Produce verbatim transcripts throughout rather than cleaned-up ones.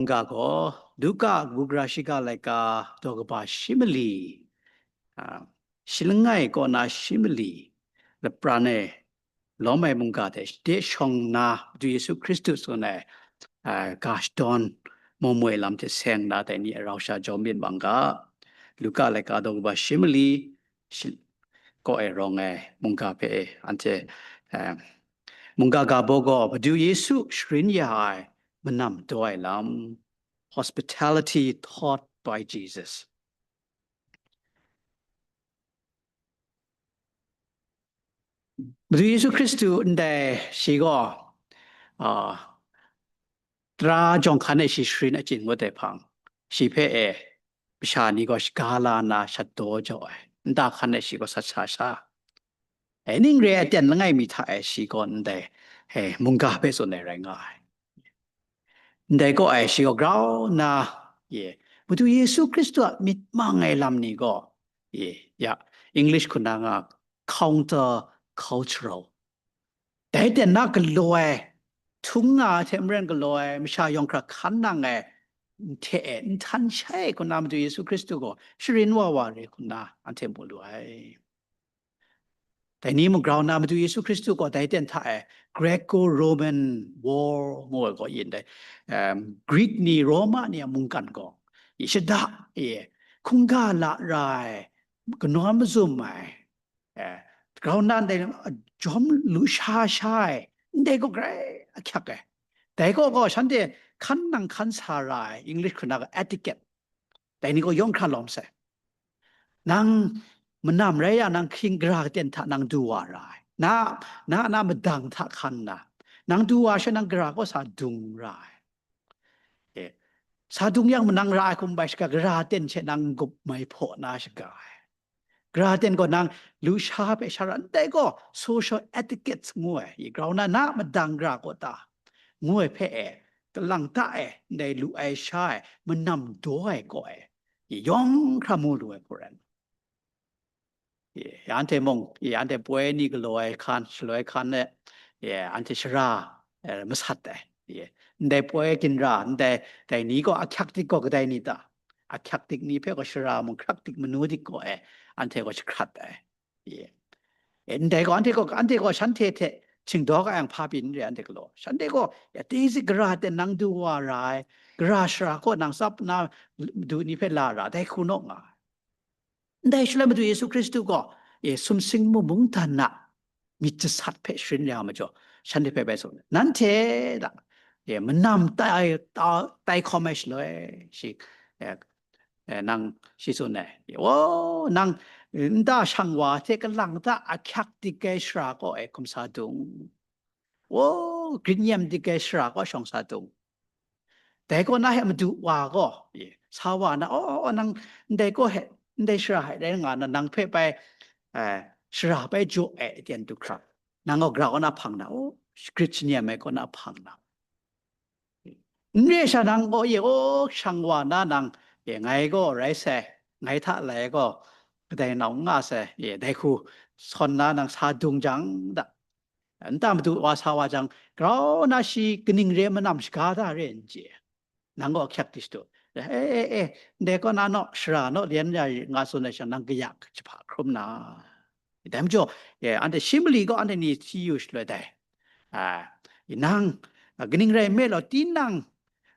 Mungga gaw Luka kabu gara shiga laika daw kaba shi mali, a, shi langai kaw na shi mali, lapran e lawm ai mungga hte shade shawng nna Madu Yesu Hkristu tsun ai, a, ga shadawn maw moi lam hte seng na dai ni a rau sha jaw myit manga, Luka laika daw kaba shi mali shi, kaw e rawng ai mungga hpe anhte, a, mungga ga baw gaw Madu Yesu sharin ya ai manam daw ai lam, hospitality taught by Jesus. Madu Yesu Hkristu ndai shi gaw, a, tara jawng hkan e shi sharin achyin ngut ai hpang, shi hpe e masha ni gaw shaga la nna shat daw jau ai, nta hkan e shi gaw sat sa sha ai, ning re ai aten langai mi hta e shi gaw ndai, e, mungga hpe tsun ai rai nga ai. Ndai kaw e shi gaw grau nna, ye, Madu Yesu Hkristu a myit mang ai lam ni gaw, ye, ya, English hku na nga counter cultural. Dai ten na galaw ai, htung nga ai hte maren galaw ai, masha yawng hkra hkan nang ai, hte e, nhtan shai hku na Madu Yesu Hkristu gaw sharin wa wa re hku na anhte mu lu ai. Dai ni mung grau nna Madu Yesu Hkristu gaw dai ten hta e Greco-Roman War ngu ai gaw yin dai, em, Greek ni, Roma ni a mungkan gaw, i shada, i hkungga la ra ai, kanawn mazum ai, eh, grau nna ndai jawm lu sha sha ai, ndai gaw grai ahkyak ai. Dai gaw gaw shanhte hkan nang hkan sa ra ai, English hku na gaw etiquette, dai ni gaw yawng hkra lawm sai. Nang manam rai yang, nang hkying gara katen hta nang du wa ra ai. Na, na, na madang hta hkan nna, nang du wa she nang gara kaw sa dung ra ai. E, sa dung yang manang ra ai hkum bai shaga, gara ten she nang n-gup mai hpaw na shaga ai. Gara ten gaw nang lu sha hpe sha ra, ndai gaw social etiquette ngu ai, i grau na na madang gara kaw ta, ngu ai hpe e, kalang ta e, ndai lu ai sha ai, manam daw ai kaw e, i yawng hkra mu lu ai hku rai nna. Ye, anhte mung, ye, anhte poi ni galaw ai hkan, shaloi hkan e, ye, anhte shara, eh, masat ai. Ye, ndai poi ginra, ndai, dai ni gaw ahkyak dik gaw kadai ni ta? Ahkyak dik ni hpe gaw shara mung hkrak dik manu dik gaw e, anhte gaw jahkrat ai. Ye. E, ndai gaw anhte gaw, anhte gaw shanhte hte chingdawk ai yang hpa pyi n re, anhte galaw. Shanhte gaw, ya, tezi gara ten nang du wa ra ai, gara shara kaw nang tsap na du ni hpe la ra, dai hku naw nga ai. Ndai shaloi Madu Yesu Hkristu gaw, e, sumsing mu mungdan na myit jasat hpe sharin ya majaw, shanhte hpe bai tsun, nanhte da, e, manam tai, ta-, tai hkawm ai shaloi, shi, e, e, nang shi tsun ai, e, o, nang, e, nta shang wa hte kalang ta ahkyak dik ai shara kaw e hkum sa dung, o, grit nyem dik ai shara kaw shawng sa dung, dai kaw na he madu wa gaw, e, sa wa na, "O, nang ndai kaw he, ndai shara he rai nga na, nang hpe bai, eh, shara bai jaw ai," ten du hkra, nang gaw gara kaw na hpang na, o, grit shanyem ai kaw na hpang na. N re sha nang gaw, e, o, shang wa na nang, e, ngai gaw rai sai, ngai hta lai gaw, kadai nau n nga sai, e, dai hku sawn na nang sa dung jang da. Nta madu wa sa wa jang, grau na shi kaning re manam shaga da re n chye. Nang gaw ahkyak di shadu. E, e, e, ndai kaw na naw, shara naw, lyan ya nga tsun ai shang, nang kaya jahpa hkrum na. Dai majaw, e, anhte shi mali gaw anhte ni hti yu shaloi dai. A, nang, a, kaning rai nme law, tinang,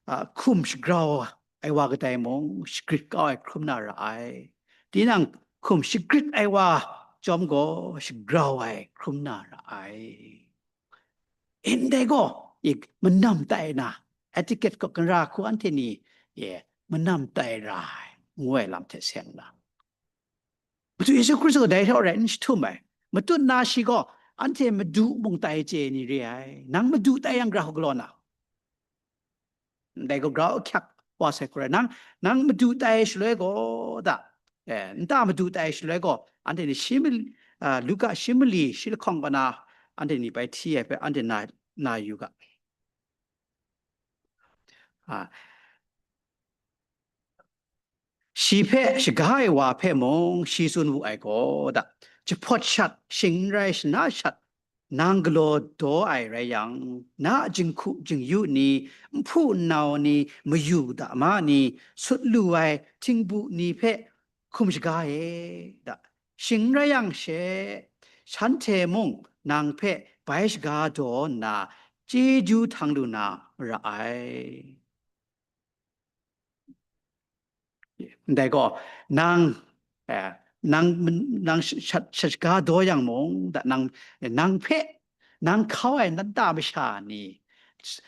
a, hkum shagrau ai wa kadai mung, shagrit kau ai hkrum na ra ai. Tinang hkum shagrit ai wa chyawm gaw, shagrau ai hkrum na ra ai. Ndai gaw, i manam tai na, etiquette kaw, gara hku anhte ni, e, manam tai ra ai, ngu ai lam hte seng na. Madu Yesu Hkristu gaw dai htaw rai n jahtum ai. Matut na shi gaw, anhte madu mung tai chye ai ni re ai. Nang madu tai yang, gara hku galaw na? Ndai gaw grau ahkyak wa sai hku rai. Nang, nang madu tai shaloi gaw da, e, nta madu tai shaloi gaw, anhte ni shi mali, a, Luka shi mali shi lahkawng kaw na, anhte ni bai hti ai hpe, anhte na, na yu ga. A, shi hpe shaga ai wa hpe mung shi tsun wu ai gaw da, jahpawt shat, shing n rai shana shat, nang galaw daw ai rai yang, na a jinghku jingyu ni, nhpu nnau ni, mayu dama ni, sut lu ai htingbu ni hpe hkum shaga e da. Shing n rai yang she, shanhte mung nang hpe bai shaga daw nna, chyeju htang lu na mara ai. Ndai gaw, nang, eh, nang, nang shat, shat shaga daw yang mung, da, nang, nang hpe, nang hkau ai nata masha ni,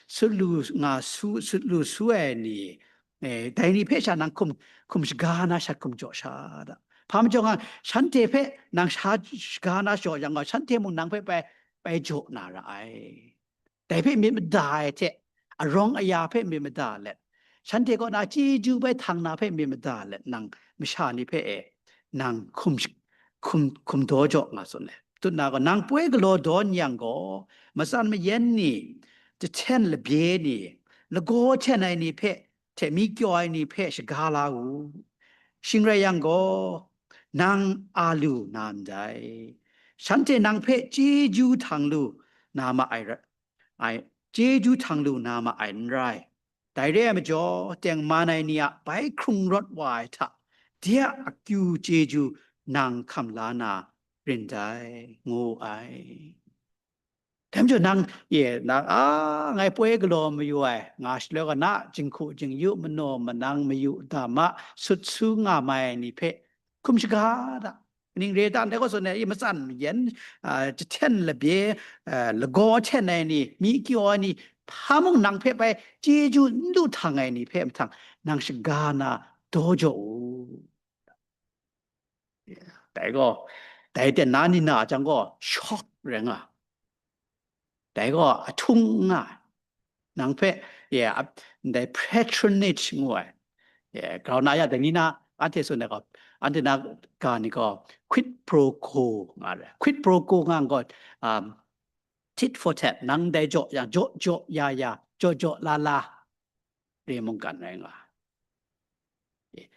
sut lu nga su, sut lu su ai ni, eh, dai ni hpe sha nang hkum, hkum shaga na shat hkum jaw sha da. Hpa majaw nga, shanhte hpe nang sha shaga na jaw yang gaw, shanhte mung nang hpe bai, bai jaw na ra ai. Dai hpe myit mada ai hte, arawng aya hpe myit mada let, shanhte kaw na chyeju bai htang na hpe myit mada let, nang masha ni hpe e, nang hkum sh-, hkum, hkum daw jaw nga tsun ai. Tut na gaw, nang poi galaw daw n yang gaw, matsan mayan ni, jahten labye ni, lagaw hten ai ni hpe, hte myi kyaw ai ni hpe shaga la u. Shing rai yang gaw, nang a lu na ndai. Shanhte nang hpe chyeju htang lu na ma ai ra-, ai, chyeju htang lu na ma ai n rai. Dai re ai majaw, tengman ai ni a bai hkrung rawt wa ai hta, de a akyu chyeju nang hkam la na rin dai, ngu ai. Dai majaw nang, ye, nang, a, ngai poi galaw mayu ai, nga shaloi gaw na jinghku jingyu manaw manang mayu dama sut su nga mai ai ni hpe hkum shaga da. Ning re ta ndai gaw tsun ai, i matsan mayan, a, jahten labye, a, lagaw hten ai ni, myi kyaw ai ni, hpa mung nang hpe bai chyeju n lu htang ai ni hpe mahtang, nang shaga na daw jaw u. Dai gaw, dai ten na ni na jang gaw, shock rai nga. Dai gaw, ahtung nga. Nang hpe, ye, a, ndai patronage ngu ai. Ye, grau na ya, dai ni na, anhte tsun ai gaw, anhte na ga ni gaw, quid pro quo nga ai. Quid pro quo nga gaw, um, tit for tat, nang dai jaw yang, jaw jaw ya ya, jaw jaw la la, re mungkan rai nga.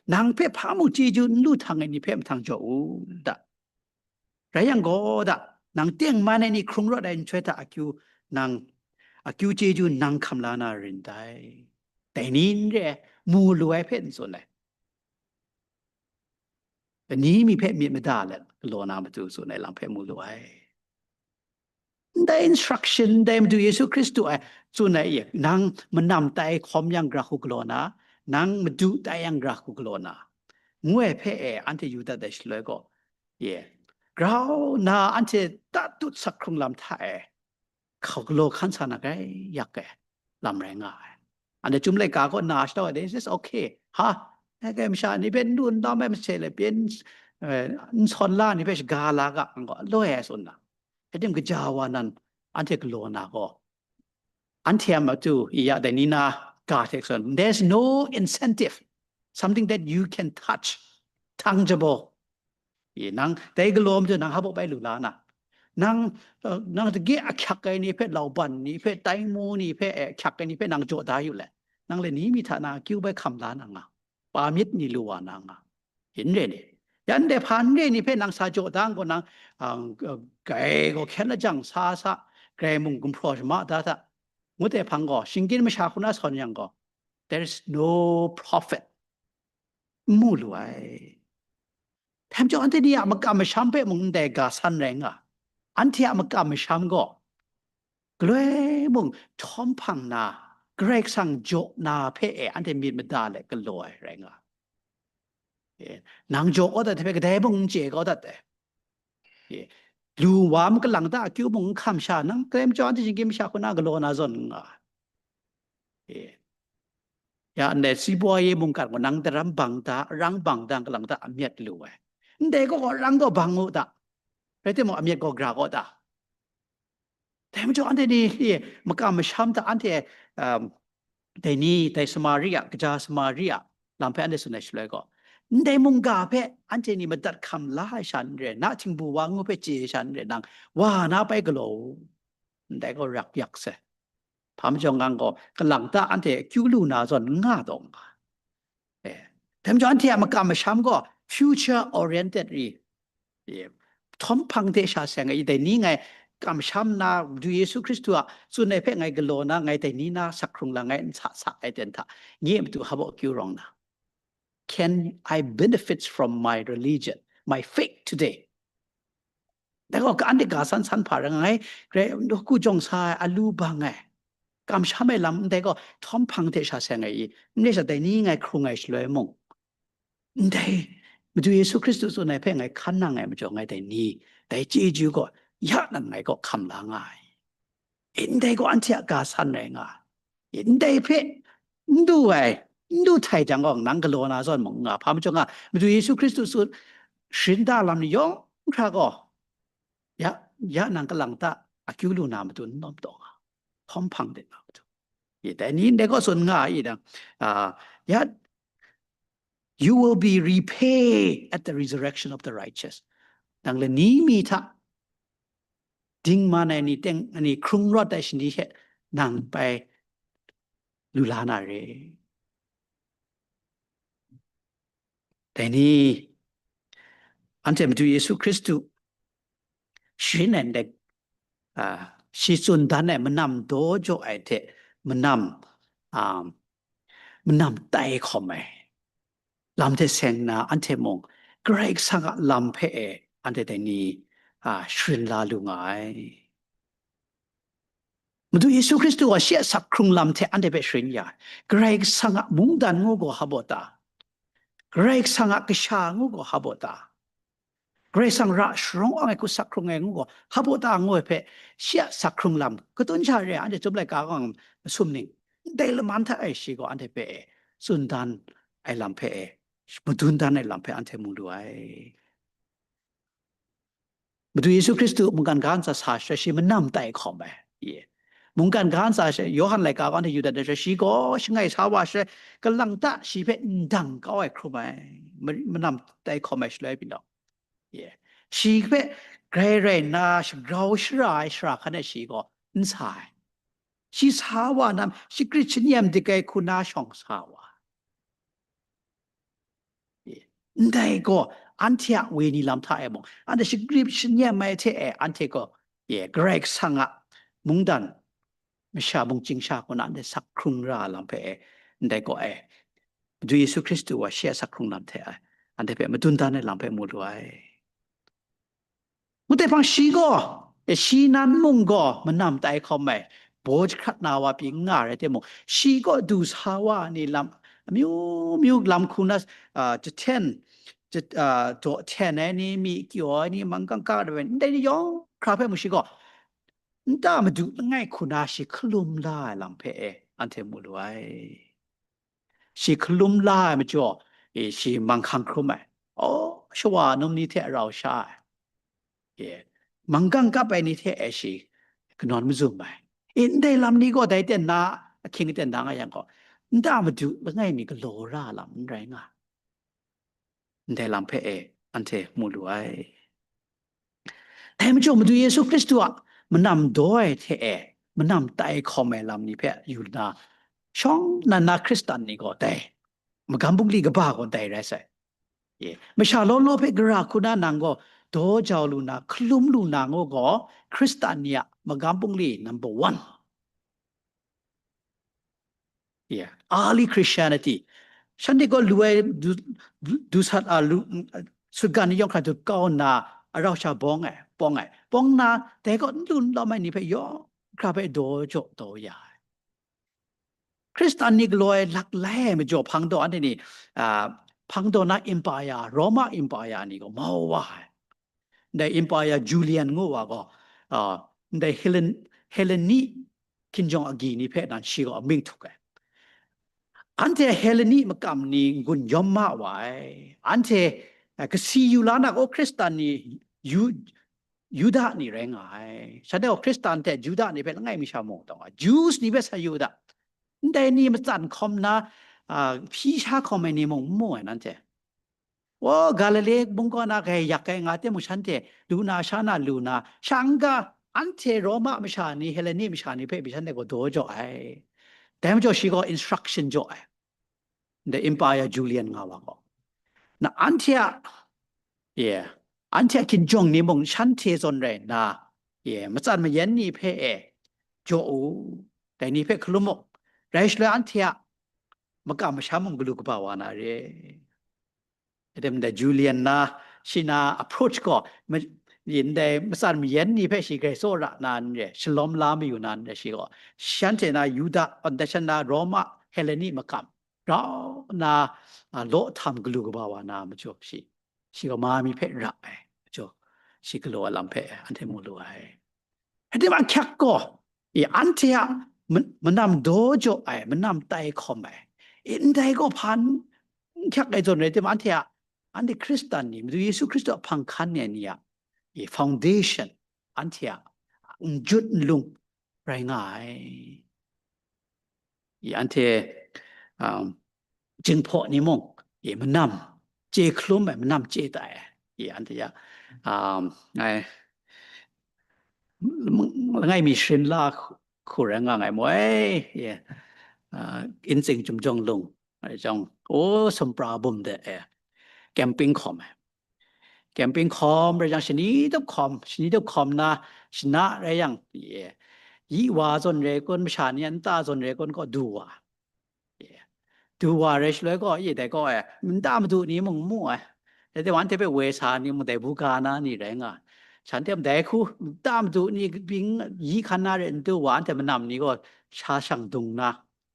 Nang hpe hpa mung chyeju n lu htang ai ni hpe mahtang jaw u da. Rai yang gaw da, nang tengman ai ni hkrung rawt ai nhtoi hta akyu, nang, akyu chyeju nang hkam la na rin dai. Dai ni n re ai, mu lu ai hpe n tsun ai. Ni mi hpe myit mada let galaw na matu tsun ai lam hpe mu lu ai. Ndai instruction, ndai Madu Yesu Hkristu ai tsun ai, nang manam tai hkawm yang gara hku galaw na, nang madu tai yang gara hku galaw na, ngu ai hpe e, anhte yu dat ai shaloi gaw, ye, grau na anhte tatut sak hkrung lam hta e, hkau galaw hkan sa na grai yak ai lam rai nga ai. Anhte Chyum laika kaw na shadaw ai, this is okay. Ha, e, kai masha ni hpe n lu n lam ai mase le, pyen, eh, n sawn la ni hpe shaga la ga, ngu gaw, aloi ai tsun na. Rai tim, gaja wa nan, anhte galaw na gaw, anhte a matu, i ya dai ni na ga hte tsun, there's no incentive, something that you can touch, tangible. I, nang, dai galaw matu nang hpa baw bai lu la na. Nang, eh, nang dage ahkyak ai ni hpe, lauban ni hpe, taimu ni hpe, eh, ahkyak ai ni hpe nang jaw da yu le. Nang le ni mi hta na akyu bai hkam la na nga. Pa myit ni lu wa na nga. Yin re ni. Yan de hpa n re ni hpe nang sa jaw da n gaw nang, ah, grai gaw hkyen lajang sa sa, grai mung gumhpraw shama da hta. Ngut ai hpang gaw, shinggyim masha hku na sawn yang gaw, there is no profit. N mu lu ai. Dai majaw anhte ni a makam masham hpe mung ndai ga san rai nga. Anhte a makam masham gaw, galoi mung htawm hpang na, Karai Kasang jaw na hpe e anhte myit mada let galaw ai rai nga. E, nang jaw kau dat hpe kadai mung n chye kau dat ai. E, lu wa ma kalang ta akyu mung n hkam sha, nang kadai majaw anhte shinggyim masha hku na galaw na zawn n nga. E, ya ndai si boi mungkan gaw nang daram bang da, arang bang da, kalang ta amyat lu ai. Ndai gaw, gaw arang gaw bang u ta, rai timung, amyat gaw gara kau ta. Dai majaw anhte ni, e, makam masham hta anhte, um, dai ni, dai Samari a, kaja Samari a lam hpe anhte tsun ai shaloi gaw, ndai mungga hpe anhte ni madat hkam la ai sha n re, na htingbu wa ngu hpe chye ai sha n re, nang wa na bai galaw u. Ndai gaw rak yak sai. Hpa majaw ngang gaw, kalang ta anhte akyu lu na zawn n nga taw nga. E, dai majaw anhte a makam masham gaw future oriented ri, e, htawm hpang hte sha seng ai, dai ni ngai kamsham na, Madu Yesu Hkristu a tsun ai hpe ngai galaw na, ngai dai ni na sak hkrung lang ai nsa sa ai ten hta, nye matu hpa baw akyu rawng na, can I benefit from my religion, my faith today? Dai gaw, anhte ga san san hpa rai nga ai, grai hku jawng sa ai, alu bang ai, kamsham ai lam ndai gaw, htawm hpang hte sha seng ai i, n rai sha dai ni ngai hkrung ai shaloi mung, ndai Madu Yesu Hkristu tsun ai hpe ngai hkan nang ai majaw, ngai dai ni, dai chyeju gaw, ya nan ngai kaw hkam la nga ai. E, ndai gaw anhte a ga san rai nga ai. E, ndai hpe n du ai, n du htai jang gaw, nang galaw na zawn mung n nga, hpa majaw nga, Madu Yesu Hkristu tsun sharin da lam ni yawng hkra gaw, ya, ya nang kalang ta akyu lu na matu n lawm taw nga, hkawm hpang de na matu. E, dai ni ndai gaw tsun nga ai dang, a, ya, you will be repaid at the resurrection of the righteous. Nang lani mi hta dingman ai ni teng, ani hkrung rawt ai shani hte nang bai lu la na re. Dai ni, anhte Madu Yesu Hkristu sharin ai ndai, a, shi tsun dan ai manam daw jaw ai hte manam, a, manam tai hkawm ai lam hte seng na, anhte mung Karai Kasang a lam hpe e anhte dai ni, a, sharin la lu nga ai. Madu Yesu Hkristu gaw shi a sak hkrung lam hte anhte hpe sharin ya ai. Karai Kasang a mungdan ngu gaw hpa baw ta? Karai Kasang a kasha ngu gaw hpa baw ta? Karai Kasang ra sharawng awng ai hku sak hkrung ai ngu gaw hpa baw ta ngu ai hpe, shi a sak hkrung lam katun sha re ai, anhte Chyum laika gaw masum ning, ndai laman hta e shi gaw anhte hpe e tsun dan ai lam hpe e, madun dan ai lam hpe anhte mu lu ai. Madu Yesu Hkristu mungkan ga ntsa sa shaloi shi manam tai hkawm ai. Ye. Mungkan ga ntsa shaloi, Yawhan laika gaw anhte yu dat ai shaloi, shi gaw shangai sa wa shaloi, kalang ta shi hpe ndang kau ai hkrum ai, ma-, manam tai hkawm ai shaloi pyi law. Ye. Shi hpe grai rai nna shagrau shara ai shara hkan e shi gaw n sa ai. Shi sa wa na, shi grit shanyem dik ai hku na shawng sa wa. Ndai gaw, anhte a wenyi lam hta e mung, anhte shagrit shanyem ai hte e, anhte gaw, ye, Karai Kasang a mungdan, masha mung chyingsha kaw na anhte sak hkrung ra lam hpe e, ndai gaw e, Madu Yesu Hkristu wa shi a sak hkrung lam hte e, anhte hpe madun dan ai lam hpe mu lu ai. Ngu hte hpang shi gaw, e, shi nan mung gaw manam tai hkawm ai, baw jahkrat na wa pyi n nga rai timung, shi gaw du sa wa ai ni lam, amyu myu lam hku na, a, jahten, ja-, a, jaw hten ai ni, myi kyaw ai ni, manggang ka ai ni, ndai ni yawng hkra hpe mung shi gaw, nta madu langai hku na shi hkalum la ai lam hpe e, anhte mu lu ai. Shi hkalum la ai majaw, e, shi manghkang hkrum ai. Aw, shawa num ni hte rau sha ai. E, manggang kap ai ni hte e shi kanawn mazum ai. E, ndai lam ni gaw dai ten na, ahkying aten da nga yang gaw, nta madu langai mi galaw ra lam n rai nga. Ndai lam hpe e anhte mu lu ai. Dai majaw, Madu Yesu Hkristu a manam daw ai hte e, manam tai hkawm ai lam ni hpe yu na, shawng nnan na Hkristan ni gaw dai, magam bungli kaba gaw dai rai sai. Ye. Masha law law hpe gara hku na nang gaw daw jau lu na, hkalum lu na ngu gaw, Hkristan ni a magam bungli number one. Yeah, early Christianity. Shanhte gaw lu ai du, du sat a lu, sutgan ni yawng hkra dut kau nna, arau sha bawng ai, bawng ai. Bawng nna, dai gaw n lu n lawm ai ni hpe yawng hkra hpe daw jaw daw ya ai. Hkristan ni galaw ai lak lai ai majaw hpang daw anhte ni, a, hpang daw na empire, Roma empire ni gaw mau wa ai. Ndai empire Julian ngu wa gaw, a, ndai Helen, Helleni hkinjawng agyi ni hpe nan shi gaw amying htuk ai. Anhte Helleni makam ni n-gun yawm ma wa ai. Anhte, a, kasi yu la na gaw Hkristan ni yu, Yuda ni rai nga ai. Shanhte gaw Hkristan hte Yuda ni hpe langai mi sha mu taw ai. Jews ni hpe sa Yuda. Ndai ni matsan hkawm na, a, hpyi sha hkawm ai ni mung n mu ai nanhte. Wa, Galile mung kaw na grai yak ai nga timung, shanhte lu na sha na lu na, shang ga anhte Roma masha ni, Heleni masha ni hpe pyi shanhte gaw daw jaw ai. Dai majaw shi gaw instruction jaw ai. The Empire Julian nga wa gaw. Na anhte a, yeah, anhte a hkinjawng ni mung shanhte zawn rai nna, Ye, matsan mayan ni hpe e jaw u, dai ni hpe hkalum u, rai shaloi anhte a makam masham mung galu kaba wa na re. Ade ndai Julian na, shi na approach gaw, ma-, ndai matsan mayan ni hpe shi grai tsawra na n re, shalawm la mayu na n re, shi gaw, shanhte na Yuda, ndai shan na Roma, Helleni makam, grau nna, a, law htam galu kaba wa na majaw shi, shi gaw ma mi hpe ra ai majaw, shi galaw ai lam hpe anhte mu lu ai. Rai timung, ahkyak gaw, e, anhte a ma-, manam daw jaw ai, manam tai hkawm ai, e, ndai gaw hpa n hkyak ai zawn rai timung, anhte a, anhte Hkristan ni, Madu Yesu Hkristu a hpang hkan ai ni a, e, foundation, anhte a n jut n lung rai nga ai. I anhte, um, Jinghpaw ni mung, i manam chye hkalum ai, manam chye tai ai, i anhte ya, um, ngai, langai mi sharin la hku, hku rai nga ngai moi, i, uh, Intsing Chyum Jawng Lung, rai jawng, o, sumpra bum de, e, camping hkawm ai. Camping hkawm rai yang, shani tup hkawm, shani tup hkawm na, shana rai yang, ye, yi wa zawn re kun, masha ni a nta zawn re kun kaw du wa. Ye. Du wa rai shaloi gaw, ye, dai gaw, e, nta madu ni mung mu ai. Dai de wan hte hpe woi sa ni mung dai buga na ni rai nga. Shanhte mung dai hku, nta madu ni byin yi hkan na re n du wa, anhte manam ni gaw sha shang dung na,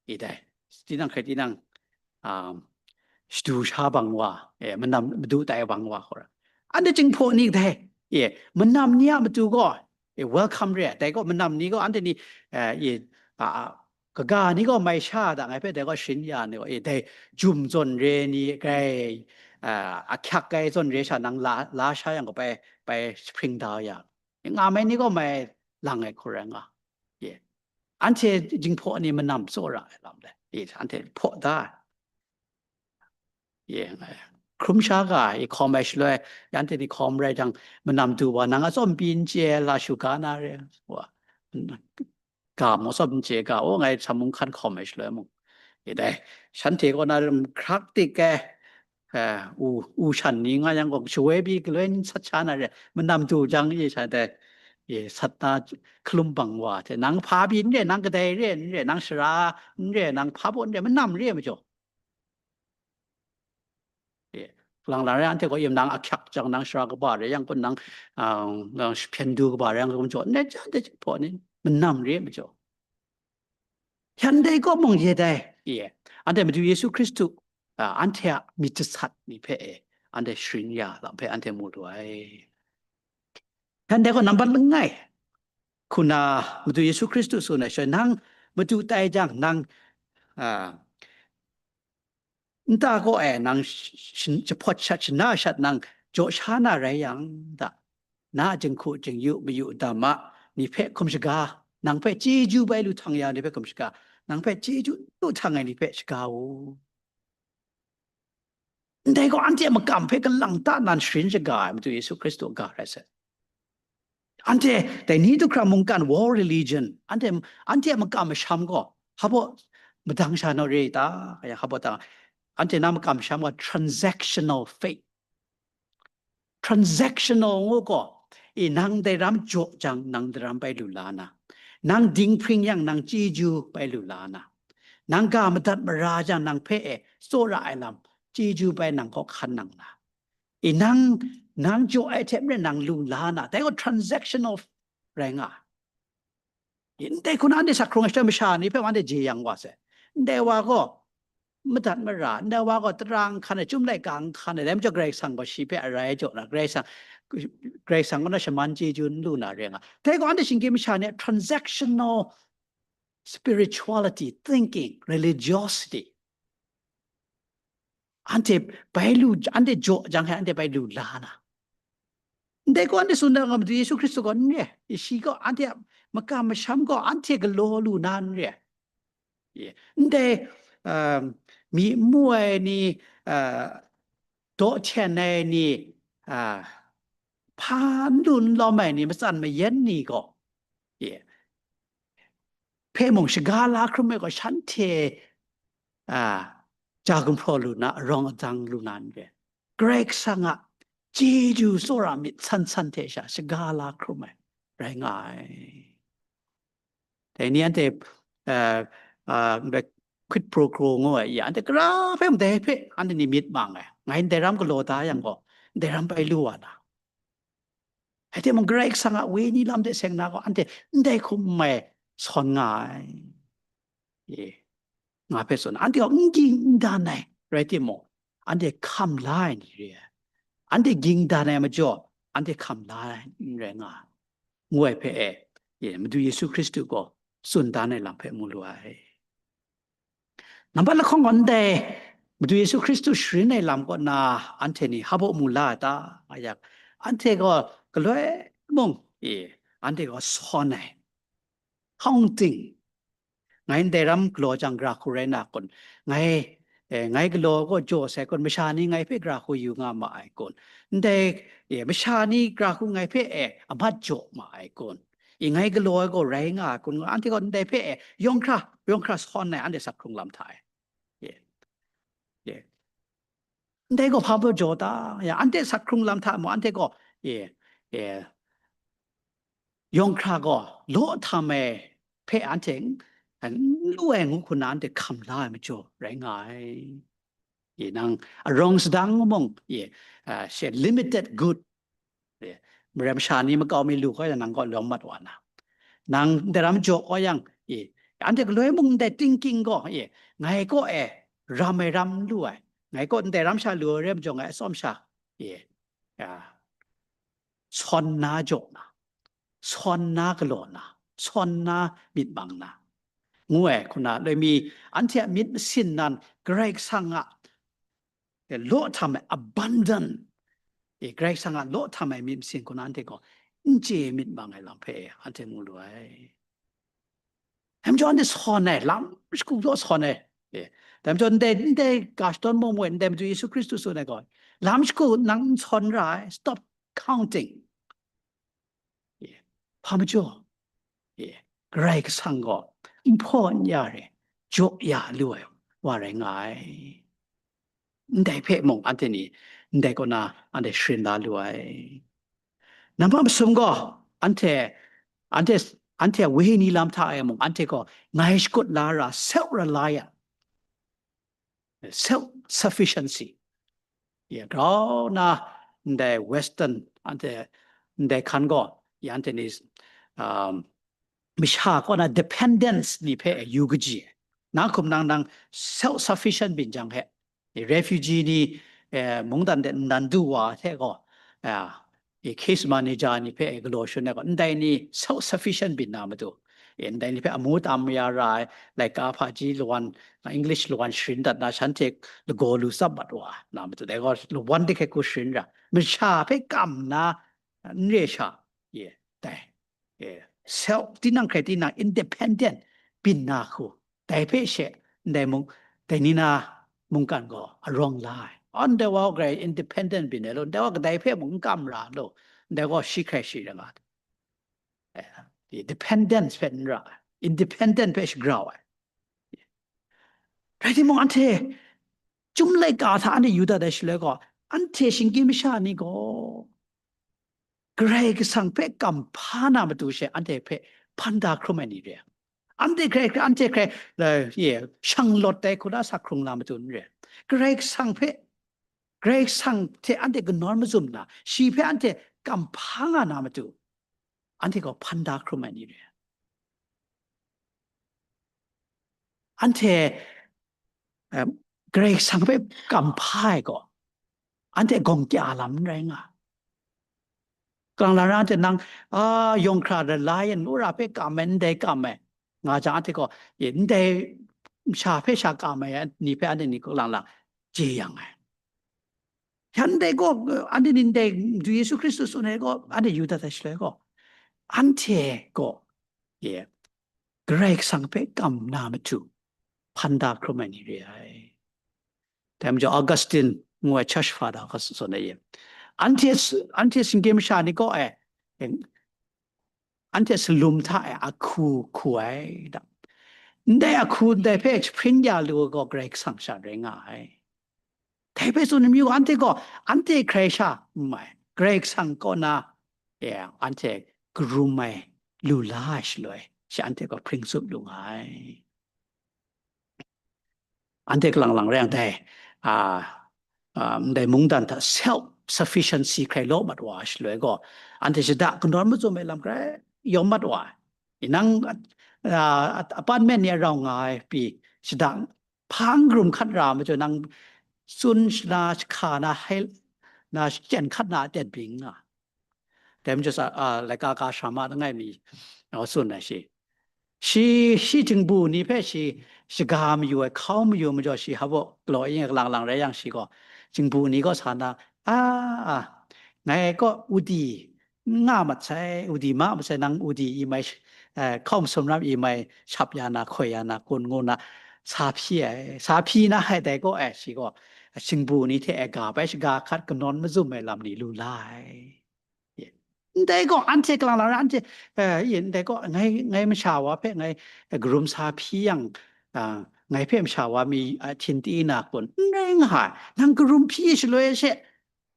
i dai, tinang hkrai tinang, um, shadu sha bang wa, e, manam madu tai bang wa hkawra. Anhte Jinghpaw ni dai, e, manam ni a matu gaw, e, welcome re ai. Dai gaw manam ni gaw anhte ni, e, e, a, a, kaga ni gaw mai sha da ngai hpe dai gaw sharin ya ni gaw, e, dai jum zawn re ni grai, a, ahkyak ai zawn re sha nang la, la sha yang gaw bai, bai jahpring da ya. Nga mai ni gaw mai lang ai hku rai nga. Ye. Anhte Jinghpaw ni manam tsawra ai lam le, ye, anhte hpaw da ai. Ye, hkrum sha ga, i hkawm ai shaloi, anhte ni hkawm rai jang, manam du wa, nang atsawm pyi n chye ai la shu ga na re, wa, ga mung atsawm n chye ga, o, ngai htam mung hkan hkawm ai shaloi mung, i dai, shanhte kaw na rim hkrak tik ai, eh, u, u shan ni nga yang gaw, shawoi pyi galoi n sat sha na re, manam du jang, i sha dai, i sat na hkalum bang wa hte, nang hpa pyi n re, nang kadai re n re, nang sara n re, nang hpa baw n re, manam re majaw. E, lang lang rai anhte gaw yim nang ahkyak jang, nang sara kaba rai yang kun, nang, ah, nang jahpyen du kaba rai yang kun jaw, ndai ja, ndai Jinghpaw ni manam re majaw. Hkyang dai gaw mung ye dai, e, anhte Madu Yesu Hkristu, ah, anhte a myit jasat ni hpe, e, anhte sharin ya lam hpe anhte mu lu ai. Hkyang dai gaw nambat langai, hku na Madu Yesu Hkristu tsun ai shaloi, nang madu tai jang, nang, ah, nta kaw e nang sh-, sh-, jahpawt shat, shana shat nang jaw sha na rai yang, da, na a jinghku jingyu mayu dam a ni hpe hkum shaga, nang hpe chyeju bai lu htang ya ni hpe hkum shaga, nang hpe chyeju lu htang ai ni hpe shaga u. Ndai gaw anhte a makam hpe kalang ta nan sharin shaga ai Madu Yesu Hkristu a ga rai sai. Anhte dai ni du hkra mungkan, world religion, anhte, anhte a makam masham gaw hpa baw madang sha naw re ta? Kaya hpa baw ta, anhte na makam masham gaw transactional faith. Transactional ngu gaw, e, nang dai ram jaw jang, nang dai ram bai lu la na, nang dinghpring yang, nang chyeju bai lu la na, nang ga madat mara jang, nang hpe e tsawra ai lam, chyeju bai nang kaw hkan nang na, e, nang, nang jaw ai hte maren nang lu la na, dai gaw transactional rai nga ai. Ndai hku na anhte sa hkrung ai shaloi masha ni hpe anhte jeyang wa sai. Ndai wa gaw madat mara, ndai wa gaw tara n hkan ai, chyum laika n hkan ai, dai majaw Karai Kasang gaw shi hpe arai jaw na, Karai Kasang, Karai Kasang kaw na shaman chyeju n lu na re nga. Dai gaw anhte shinggyim masha ni a transactional spirituality, thinking, religiosity. Anhte bai lu, anhte jaw jang hte anhte bai lu la na. Ndai gaw anhte tsun da nga, Madu Yesu Hkristu gaw n re, shi gaw anhte a makam masham gaw anhte galaw lu na n re. Ye. Ndai, um, myi n mu ai ni, uh, daw hten ai ni, uh, hpa n lu n lawm ai ni, matsan mayan ni gaw, ye, hpe mung shaga la hkrum ai gaw, shanhte, a, ja gumhpraw lu na, arawng adang lu na n re. Karai Kasang a chyeju tsawra myit san san hte sha shaga la hkrum ai. rai nga ai. Dai ni anhte, uh, uh, quid pro quo ngu ai, ya, anhte gara hpe mung dai hpe anhte ni myit mang ai. Ngai ndai ram galaw da yang gaw, ndai ram bai lu wa na. Rai timung, Karai Kasang a Wenyi lam de seng na gaw, anhte ndai hkum mai sawn nga ai. Ye. Nga hpe tsun, anhte gaw n ging n dan ai, rai timung, anhte hkam la ai ni re ai. Anhte ging dan ai majaw, anhte hkam la ai n rai nga ai, ngu ai hpe e, ye, Madu Yesu Hkristu gaw tsun dan ai lam hpe mu lu ai. Nambat lahkawng gaw ndai Madu Yesu Hkristu sharin ai lam kaw na anhte ni hpa baw mu la ai ta? A yak, anhte gaw galoi mung, e, anhte gaw sawn ai, counting, ngai ndai ram galaw jang, gara hku rai na kun? Ngai, eh, ngai galaw gaw jaw sai kun? Masha ni ngai hpe gara hku yu nga ma ai kun? Ndai, eh, masha ni gara hku ngai hpe, eh, a mat jaw ma ai kun? I, ngai galaw ai gaw rai nga ai kun? Anhte gaw ndai hpe, eh, yawng hkra, yawng hkra sawn ai, anhte sak hkrung lam hta e. Ye. Ye. Ndai gaw hpa baw jaw ta? Ya, anhte sak hkrung lam hta mung, anhte gaw, ye, ye, yawng hkra gaw law htam ai hpe anhte n, n lu ai ngu hku na anhte hkam la ai majaw rai nga ai. Ye, nang arawng sadang mung, ye, a, she limited good, ye, marai masha ni makau mi lu hkawt yang, nang kaw lawm mat wa na. Nang ndai ram jaw kau yang, ye, anhte galoi mung ndai thinking gaw, ye, ngai kaw e ram ai ram n lu ai, ngai kaw ndai ram sha lu ai rai majaw, ngai atsawm sha, ye, ya, sawn na jaw na, sawn na galaw na, sawn na myit mang na, ngu ai hku na, loi mi anhte a myit masin nan Karai Kasang a, e, law htam ai, abundant, e, Karai Kasang a law htam ai myit masin hku na anhte gaw n chye myit mang ai lam hpe anhte mu lu ai. Dai majaw anhte sawn ai, lam shagu law sawn ai. E, dai majaw ndai, ndai ga shadawn maw moi, ndai Madu Yesu Hkristu tsun ai gaw, lam shagu nang n sawn ra ai, stop counting. Ye. Hpa majaw? Ye. Karai Kasang gaw n hpaw n ya re, jaw ya lu ai wa rai nga ai. Ndai hpe mung anhte ni, ndai kaw na anhte sharin la lu ai. Nambat masum gaw, anhte, anhte, anhte a wenyi lam hta e mung, anhte gaw ngai shakut la ra, self reliant, self sufficiency. Ya, grau na ndai Western, anhte ndai hkan gaw, ya, anhte ni, um, masha kaw na dependence ni hpe yu kaji ai. Na hkum nang, nang self sufficient byin jang hte, refugee ni, eh, mungdan de nnan du wa hte gaw, ah, i case manager ni hpe galaw shangun ai gaw, ndai ni self sufficient byin na matu, e, ndai ni hpe amu tam ya ra ai, laika hpaji lawan, English lawan sharin dat na, shanhte lagaw lu tsap mat wa na matu, dai gaw lawan de hkrai hku sharin ra, masha hpe kam na n re sha, ye, dai, e, self, tinang hkrai tinang independent byin na hku, dai hpe she ndai mung, dai ni na mungkan gaw arawng la ai. Ndai wa gaw grai independent byin ai law, ndai wa kadai hpe mung n kam ra law, ndai gaw shi hkrai shi rai nga ai. Eh, dependence hpe n ra ai, independent hpe shagrau ai. Rai timung, anhte chyum laika hta anhte yu dat ai shaloi gaw, anhte shinggyim masha ni gaw Karai Kasang hpe kamhpa na matu she anhte hpe hpan da hkrum ai ni re ai. Anhte hkrai, anhte hkrai, eh, ye, shanglawt ai hku na sa hkrung na matu n re ai. Karai Kasang hpe, Karai Kasang hte anhte kanawn mazum nna, shi hpe anhte kamhpa nga na matu, anhte gaw hpan da hkrum ai ni re ai. Anhte, em, Karai Kasang hpe kamhpa ai gaw, anhte gawng kya lam n rai nga. Kalang la ra anhte nang, a, yawng hkra ra la yen, wora hpe kam ai, ndai kam ai, nga jang, anhte gaw, e, ndai masha hpe sha kam ai ni hpe anhte ni kalang lang chye yang ai. Shanhte gaw, anhte ni ndai Madu Yesu Hkristu tsun ai gaw, anhte yu dat ai shaloi gaw, anhte gaw, e, Karai Kasang hpe kam na matu, hpan da hkrum ai ni re ai. Dai majaw Augustine ngu ai church father hka tsun ai e. Anhte s-, anhte singgyim masha ni kaw e, anhte salum hta e ahku hku ai da. Ndai ahku ndai hpe jahpring ya lu ai gaw Karai Kasang sha rai nga ai. Dai hpe tsun ai mayu, anhte gaw, anhte hkrai sha n mai, Karai Kasang kaw na, e, anhte karum ai lu la ai shaloi, shi anhte gaw hpring tsup lu nga ai. Anhte kalang lang rai yang dai, a, a, ndai mungdan hta self sufficiency hkrai law mat wa ai shaloi gaw, anhte shada kanawn mazum ai lam hkrai yawm mat wa ai. Nang, a, a, apartment ni a rau nga ai pyi, shada hpang karum hkat ra ai majaw, nang tsun shana, shahka na, hai na, shachyen hkat na aten byin nga. Dai majaw sa, a, laika ka sha ma langai mi, a, tsun ai shi. Shi, shi jingbu ni hpe shi shaga mayu ai, hkau mayu majaw, shi hpa galaw yin kalang lang rai yang, shi gaw jingbu ni kaw sa na, a, a, ngai kaw udi n nga mat sai, udi ma mat sai, nang udi i mai, eh, hkau masum ram i mai shap ya na, hkoi ya na kun ngu na sa hpyi ai, sa hpyi na hai dai gaw, eh, shi gaw jingbu ni hte e ga bai shaga hkat kanawn mazum ai lam ni lu la ai. Ndai gaw anhte kalang lang rai, anhte, eh, ndai gaw ngai, ngai masha wa hpe ngai, eh, karum sa hpyi yang, ah, ngai hpe masha wa mi, ah, htin ti na kun? N rai nga ai. Nang karum hpyi shaloi she,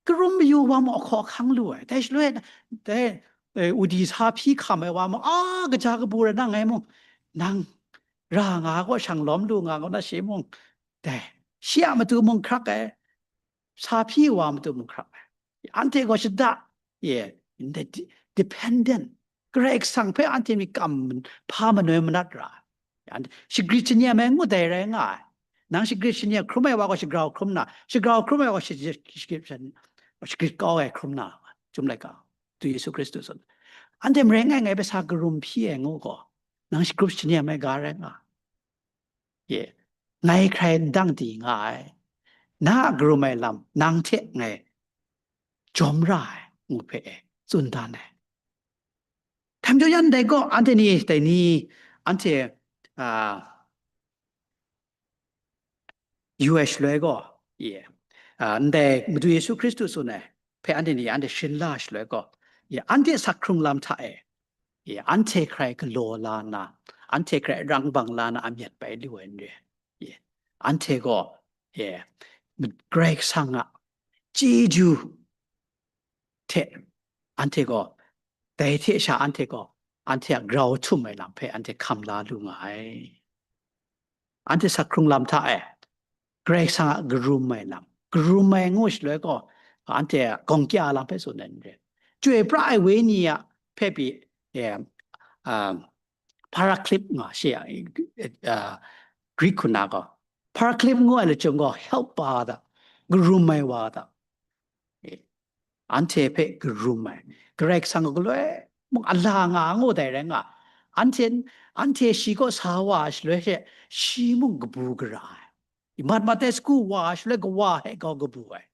karum mayu wa mung ahkaw ahkang lu ai. Dai shaloi, dai, eh, udi sa hpyi hkam ai wa mung, a, kaja kabu rai na ngai mung, nang ra nga gaw shang lawm lu nga gaw na shi mung, dai, shi a matu mung hkrak ai, sa hpyi wa matu mung hkrak ai. Anhte gaw shada, ye, ndai de-, dependent, Karai Kasang hpe anhte myit kam hpa manoi manat ra ai. Anhte shagrit shani ai ngut dai rai nga ai. Nang shagrit shani hkrum ai wa gaw shagrau hkrum na, shagrau hkrum ai wa shagrit, shagrit shan, shagrit kau ai hkrum na, Chyum laika, Madu Yesu Hkristu tsun. Anhte marai ngai, ngai hpe sa karum hpyi ai ngu gaw, nang shagrit shani ai ga rai nga ai. Ye, ngai hkrai n dang di nga ai, na a karum ai lam nang hte ngai jawm ra ai, ngu hpe e tsun dan ai. Hkam jaw yan dai gaw, anhte ni, dai ni, anhte, a, yu ai shaloi gaw, ye, a, ndai Madu Yesu Hkristu tsun ai hpe anhte ni anhte sharin la ai shaloi gaw, ye, anhte sak hkrung lam hta e, ye, anhte hkrai galaw la nna, anhte hkrai rangbang la nna amyat bai lu ai n re. Ye, anhte gaw, ye, Karai Kasang a chyeju hte anhte gaw, dai hte sha anhte gaw, anhte a grau htum ai lam hpe anhte hkam la lu nga ai. Anhte sak hkrung lam hta e, Karai Kasang a karum ai lam, karum ai ngu shaloi gaw, anhte a gawng kya lam hpe tsun ai n re. Chyoi pra ai wenyi a hpe pyi, e, a, Paraclete nga shi a, a, Greek hku na gaw, Paraclete ngu ai lachyum gaw, help pa da, karum ai wa da. E, anhte hpe karum ai, Karai Kasang a galoi mung a la nga ngu dai rai nga, anhte, anhte shi kaw sa wa ai shaloi she, shi mung kabu gara ai. Mat mat ai sagu wa ai shaloi, kawa hpe gaw kabu ai.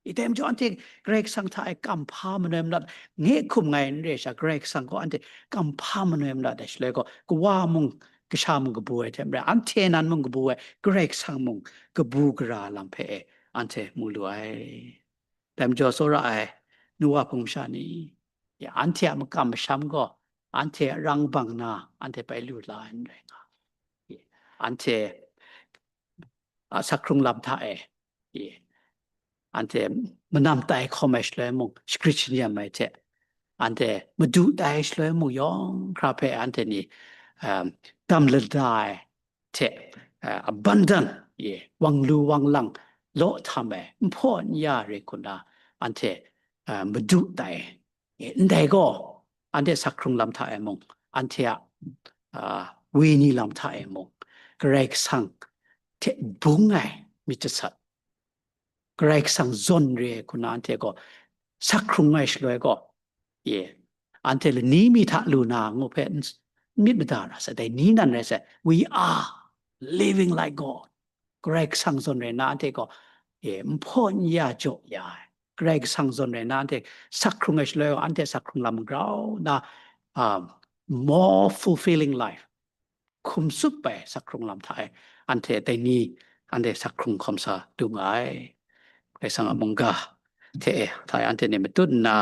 I dai majaw, anhte Karai Kasang hta e kam hpa manoi manat, nge hkum ngai n re sha, Karai Kasang gaw anhte kam hpa manoi manat ai shaloi gaw, kawa mung, kasha mung kabu ai hte maren, anhte nan mung kabu ai, Karai Kasang mung kabu gara lam hpe e anhte mu lu ai. Dai majaw, tsawra ai nu wa hpung masha ni, ya, anhte a makam masham gaw, anhte a rangbang na, anhte bai lu la ai n rai nga. Ya, anhte a sak hkrung lam hta e, e, anhte manam tai hkawm ai shaloi mung, shagrit shani ai hte, anhte madu tai ai shaloi mung, yawng hkra hpe anhte ni, um, dam lada ai hte, uh, abundant, e, wang lu wang lang law htam ai, nhpaw n ya re hku na, anhte, uh, madu tai. E, ndai gaw, anhte sak hkrung lam hta e mung, anhte a, a, wenyi lam hta e mung, Karai Kasang hte bung ai myit jasat, Karai Kasang zawn re ai hku na anhte gaw sak hkrung ai shaloi gaw, e, anhte lani mi hta lu na ngu hpe n s-, n myit mada ra sai, dai ni nan rai sai, we are living like God. Karai Kasang zawn rai na anhte gaw, e, nhpaw n ya jaw ya ai. Karai Kasang zawn rai na anhte sak hkrung ai shaloi, anhte sak hkrung lam grau na, um, more fulfilling life, hkum tsup ai sak hkrung lam hta e, anhte dai ni, anhte sak hkrung hkawm sa dung ai. Karai Kasang a mungga hte e, hta e anhte ni matut nna,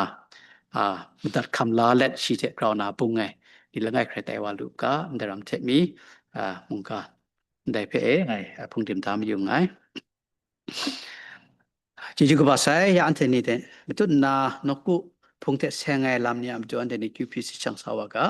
a, madat hkam la let, shi hte grau na bung ai ni langai hkrai tai wa lu ga, ndai ram hte mi, a, mungga ndai hpe e ngai, a, hpungdim da mayu nngai. Chyeju kaba sai, ya anhte ni hte matut nna nawku hpung hte seng ai lam ni a matu anhte ni Q P C shang sa wa ga.